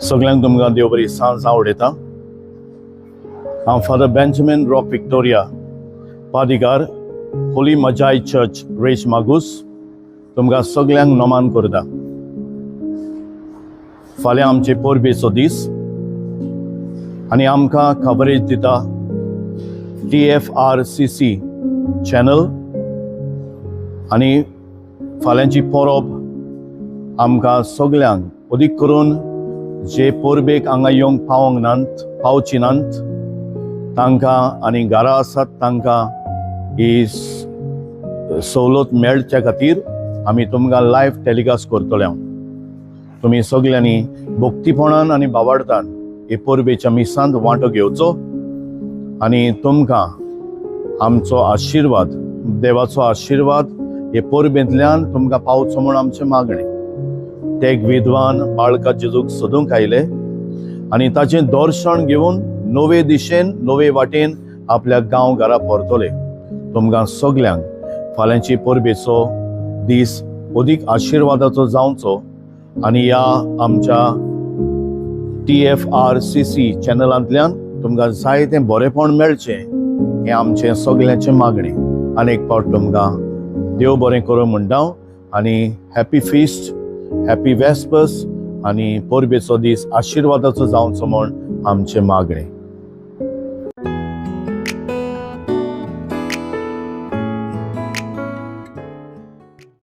सगळ्यांक तुमकां देव बरी सांज आवडयता. हांव फादर बेंजामीन रॉक विक्टोरिया, पादिगार, holy Magi church, Reis Magos, तुमकां सगळ्यांक नमान करता. फाल्यां आमचे परबेचो दीस आनी आमकां कवरेज दिता टीएफआरसीसी चॅनल. आनी फाल्यांची परब आमकां सगल्यांक, अदीक करून जे परबेक हांगा येवंक पावोंक नात, पावची नात तांकां आनी घरा आसात तांकां ही सवलत मेळच्या खातीर आमी तुमकां लायव्ह टेलिकास्ट करतले. तुमी सगल्यांनी भक्तीपणान आनी भावार्थान हे परबेच्या मिसांत वांटो घेवचो आनी तुमकां आमचो आशिर्वाद, देवाचो आशिर्वाद हे परबेंतल्यान तुमकां पावचो म्हूण आमचें मागणें. ते एक विद्वान बाळका जेजूक सोदूंक आयले आनी ताचें दर्शन घेवन नवे दिशेन, नवे वाटेन आपल्या गांव घरा परतले. तुमकां सगल्यांक फाल्यांची परबेचो दीस अदीक आशिर्वादाचो जावचो आनी ह्या आमच्या टीएफआरसीसी चॅनलांतल्यान तुमकां जायतें बरेंपण मेळचें हें आमचें सगल्यांचें मागणें. आनी एक फावट तुमकां देव बरें करूं म्हणटा आनी हॅपी फिस्ट, हॅपी वेस्पर्स आनी परबेचो दीस आशिर्वादाचो जावचो म्हूण आमचें मागणें.